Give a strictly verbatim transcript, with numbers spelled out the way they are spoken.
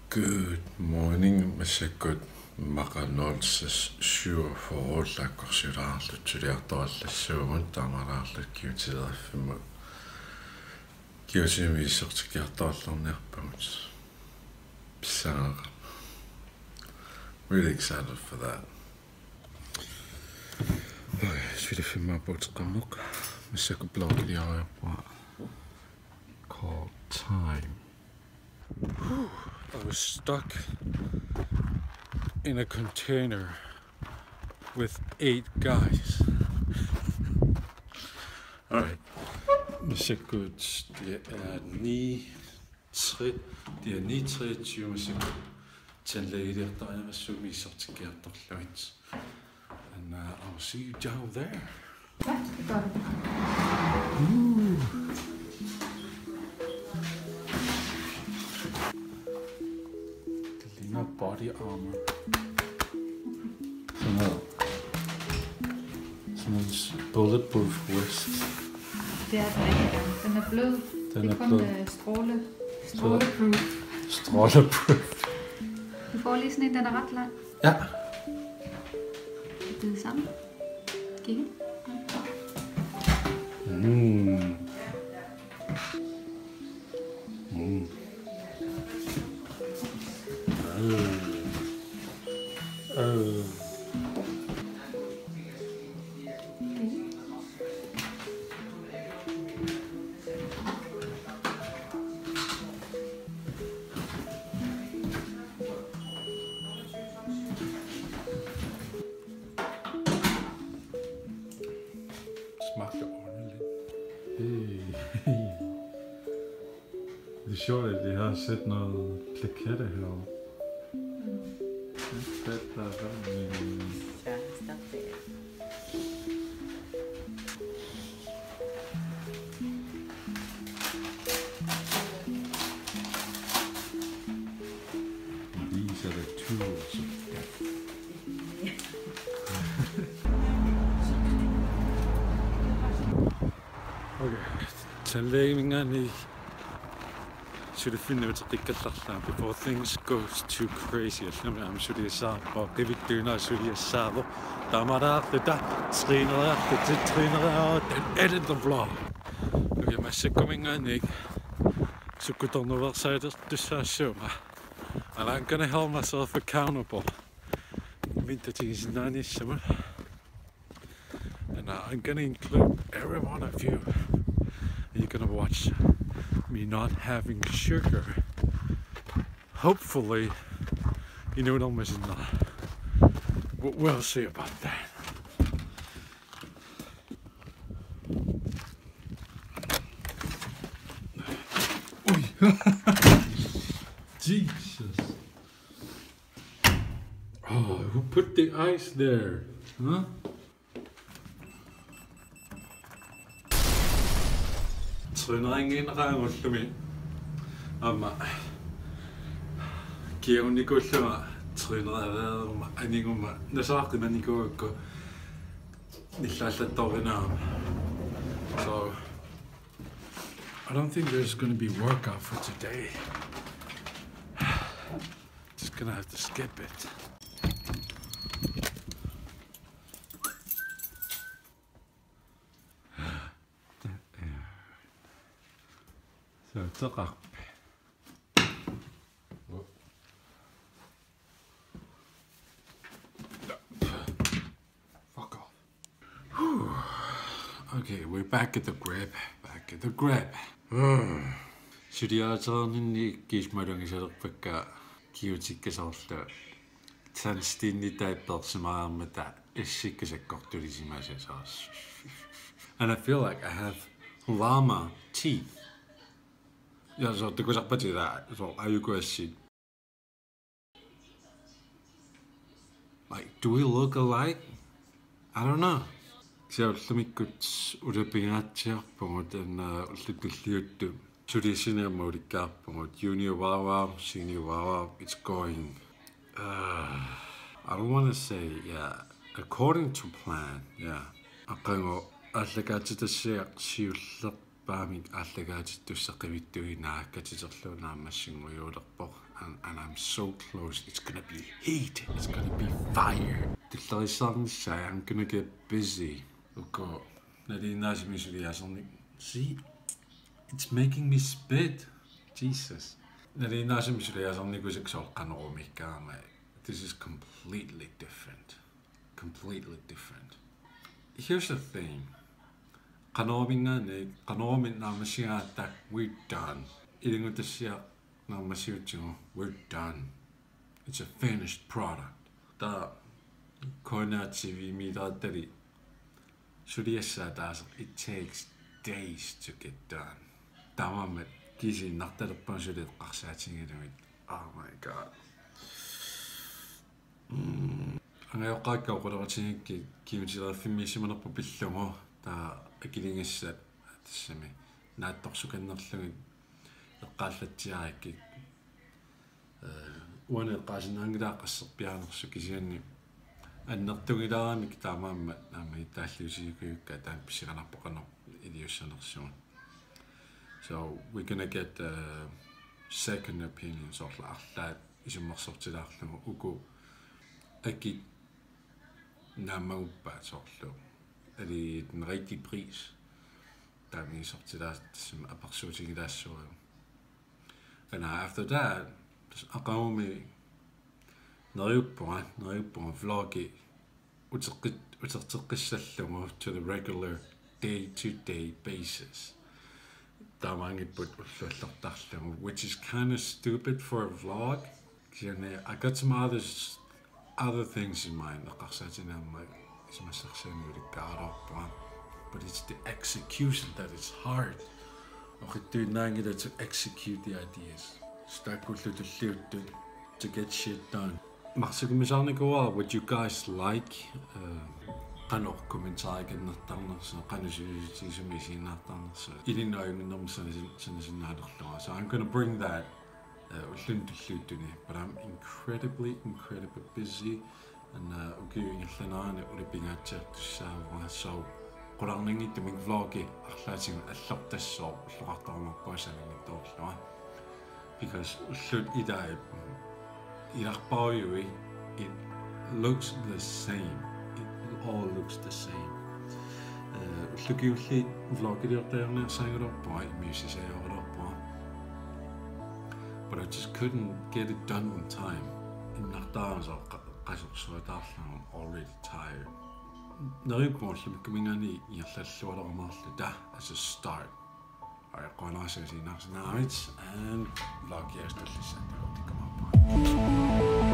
Good morning, massakkut immaqa nul seks syvogfyrre lakkorsiulaarluta suliartorallassuugut, taamaalilluta kigutileriffimmi kigutimik issortikkiartorallarniarpagut. Pissangaqa. Really excited for that. Okay, suliffimmi apuuteqqammerpoq. Massakkut blogiliariarpunga. Call time. Whew, I was stuck in a container with eight guys. All right. Massakkut, det er ni, tre, det er ni treogtyve massakkut. Tandlægeliartariaqassuummi issortikkiartorlugit. And uh, I'll see you down there. Ooh. Kalina body armor. Sådan her. Sådan en s- bulletproof vest. Det er den ikke. Den er blød. Den Det er er kun blød. Øh, stråle. Stråleproof. Stråleproof. Du får lige sådan en, den er ret lang. Ja. Det er det samme. Kig. Mm. Mm. Øh. Øh. Smagte ordentligt. Hey. Det er sjovt, at de har sat noget plakette herovre. Hvad der er der? Øh, Ja, stop det. These are the tools of death. Okay. Tandlægeminngaanniit suliffinni uteqqikkallarlunga before things goes too crazy. Allamik aamma suliassaarpoq, qivittuuna suliassaavoq. Taamaalilluta træneriarluta, træneriarluta, edit the vlog. Okay, massakkuminngaanniit sukkutornuersaalertussaassuunga. And I'm gonna hold myself accountable. Imminut tatigisinnaaniassamut. And uh, I'm gonna include every one of you. You're gonna watch me not having sugar. Hopefully, you know what I'm missing now. But we'll see about that. Jesus. Oh, who put the ice there? Huh? Trænerinngiinnaqaanga ullumi. Aamma kiagunnikuullunga træneriaruma aniguma nasaaqqimannikuugakku nillaallattoorinaama. So I don't think there's gonna be workout for today. Just gonna have to skip it. So it's a Fuck off. Whew. Okay, we're back at the grip. Back at the grip. Mm. Suliariarninni kiismalunngisalerpakka kigutikka soorlu tandstenitai peersimagaarmata assikka sakkortulisimasat soorlu. And I feel like I have llama teeth. Ja, soorlu takusarpatigut soorlu ajuku assit. Like, do we look alike? I don't know. Kisianni ullumikkut ulapingaatsiarpugut, taanna ullut tulliuttut suliassani aamma ulikkaarpugut. Junior Wawa, Senior Wawa, it's going. Uh, I don't wanna say, yeah, according to plan, yeah. Aqagu Aallakaatitassiaq siullerpaamik aallakaatittussaq qivittuinnaat naammassinngujuulerpoq. And, and I'm so close. It's gonna be heat. It's gonna be fire. Tullarissaarnissaa, I'm gonna get busy. Uku nalinginnaasumik suliasannik. See? It's making me spit. Jesus. Nalinginnaasumik suliasarnikuusakka soorlu Qanorumiikkaangama. This is completely different. Completely different. Here's the thing. Qanorumiingaanniit, Qanorumit naammassigaangatta, we're done. Ilinngutassiaq naammassigatsigu, we're done. It's a finished product. Taava K N R T V-miitarattali suliassaat ataaseq, it takes days to get done. Taamaammat kisiinnartalerpara suli eqqarsaatigalugit. Oh my god. Mm. Angajoqqaakka oqaloqatigigakkit kingulliuffimmiissimanerput pillugu, taava akiligassat tassami naatsorsukannerlugit eqqaallatsiarakkit. Eh, uani eqqaasinnaanngilanga qasserpiaanersut, kisianni annertungilaaramik taamaammat naammagittaalliutigigukku taanna pissanganarpoq qanoq iliussanersugut. So we're gonna get a second opinion, soorlu arlaat isummersortilaarlugu uku akit naammaguppaat soorlu. Er det den rigtige pris? Taama isortilaassammik apersuutigilaassuugut. And after that, tassa aqagumut neriuppunga, neriuppunga vlogi uteqqit-, uterteqqissallugu to the regular day-to-day basis. Taamaanngipput ulluallertarlugu, which is kinda stupid for a vlog. Kisianni I got some others, other things in mind. Eqqarsaatigineq aamma isumassarsiorneq ulikkaaraluarpunga. But it's the execution that is hard. Oqitsuinnaanngilaq to execute the ideas. Taakku ullut tulliuttut to get shit done. Maqsukumisaarnikuuara what you guys like. Uh, qanoq kommentaarikannertarnersoq, qanoq sivisutigisumik isiginnaartarnersoq. Ilinnut ajunnginnermik sanasin-, sanasinnaanerlunga. So I'm gonna bring that, uh, ulluni tulliuttuni. But I'm incredibly, incredibly busy. And, uh, ukiup ingerlanerani ulapingaatsiartussaavunga. So qularnanngitsumik vlogi arlaatigut allortassooq ulloqartarumaarpunga sananngitsoorlunga. Because ullut ilaat ilarpaajui, it looks the same. It all looks the same. Eh, ullut kingulliit vlogiliortariarniarsaagaluarpunga, immiussisaajugaluarpunga. But I just couldn't get it done on time. Innartaarama soorlu qa-, qasorsuataarlunga, I'm already tired. Neriuppunga ullumikkaminngaanniit ingerlallualeramaarluta as a start. Aajuku qujanarsuaq isiginnaarsinnaagavit, and vlogi tullissaata takutikkumaarpunga.